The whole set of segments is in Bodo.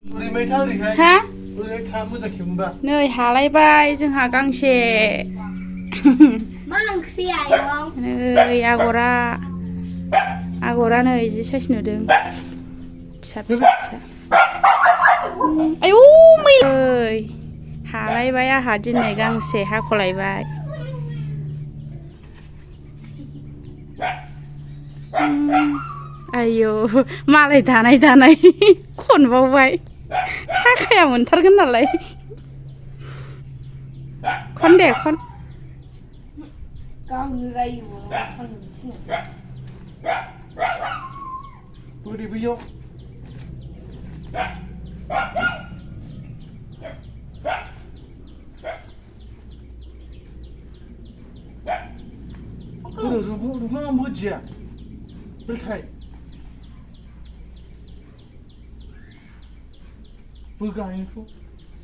हा नै हालायबाय जोंहा गांसे नै आगरा नै जि साइस नुदों फिसा फिसा फिसा आयौ मै हालायबाय आंहा दिनै गांसे हाख'लायबाय आयौ मालाय दानाय खनबावबाय हाखाया मोनथारगोन नालाय खन दे खन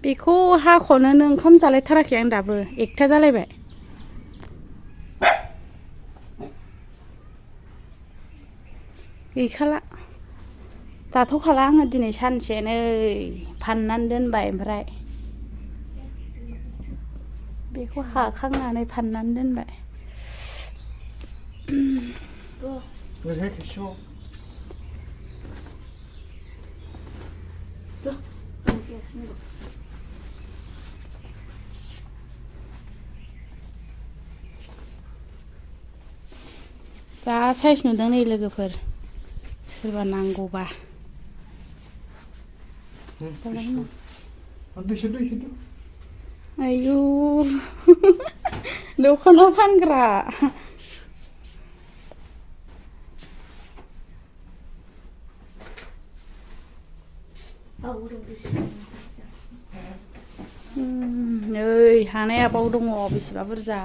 बेखौ हाख'नोनो ओंखाम जालायथाराखै आं दाबो एकथा जालायबाय गैखाला जाथ'खाला आङो दिनै सानसे नै फाननानै दोनबाय ओमफ्राय बेखौ हाखांनानै फाननानै दोनबाय जा साइज नुदों नै लोगोफोर सोरबा नांगौबा आयौ दखानाव फानग्रा नै हानाया बाव दङ बेसेबा बुरजा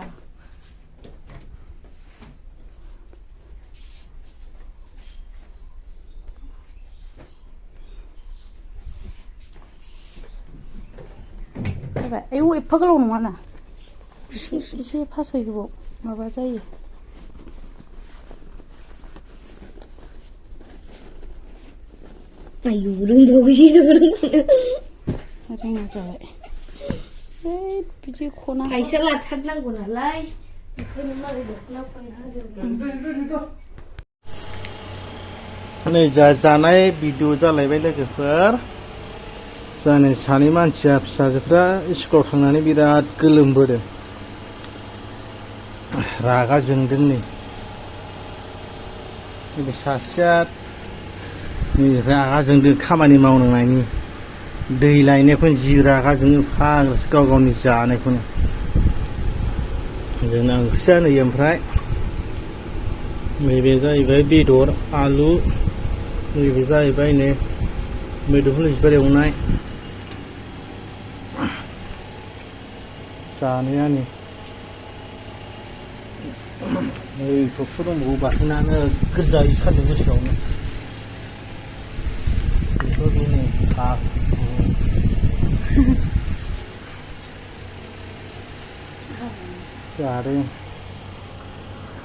जाबाय आयौ एफा गोलाव नङा ना एसे फासय गोबाव माबा जायो आयौ रोंबावैसो रोङा जाबाय बिदि खना फैसा लाथारनांगौ नालाय बेखौनो मालाय दख'नायाव फानना होदों नै जानाय भिडिअ जालायबाय लोगोफोर जानै सानै मानसिया फिसाजोफ्रा स्कुलाव थांनानै बिराद गोलोमबोदों रागा जोंदों नै सासेया नै रागा जोंदों खामानि मावनांनायनि दै लायनायखौनो जि रागा जोङो फाग्लासो गाव गावनि जानायखौनो जोंना ओंख्रिया नै ओमफ्राय नैबे जाहैबाय बेदर आलु नैबे जाहैबाय नै मैदुफुल बिबार एवनाय जानाया नै थबसो दंबावो बाथोनानो गोजायै सान्दुं गोसायावनो बेफोरखौनो जादों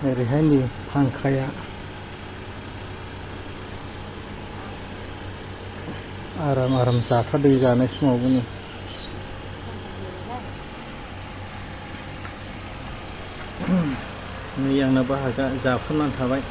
ओरैहाय नै फांखाया आराम आराम जाथारदों जानाय समावबो नै आंना बाहागा जाफुनानै थाबाय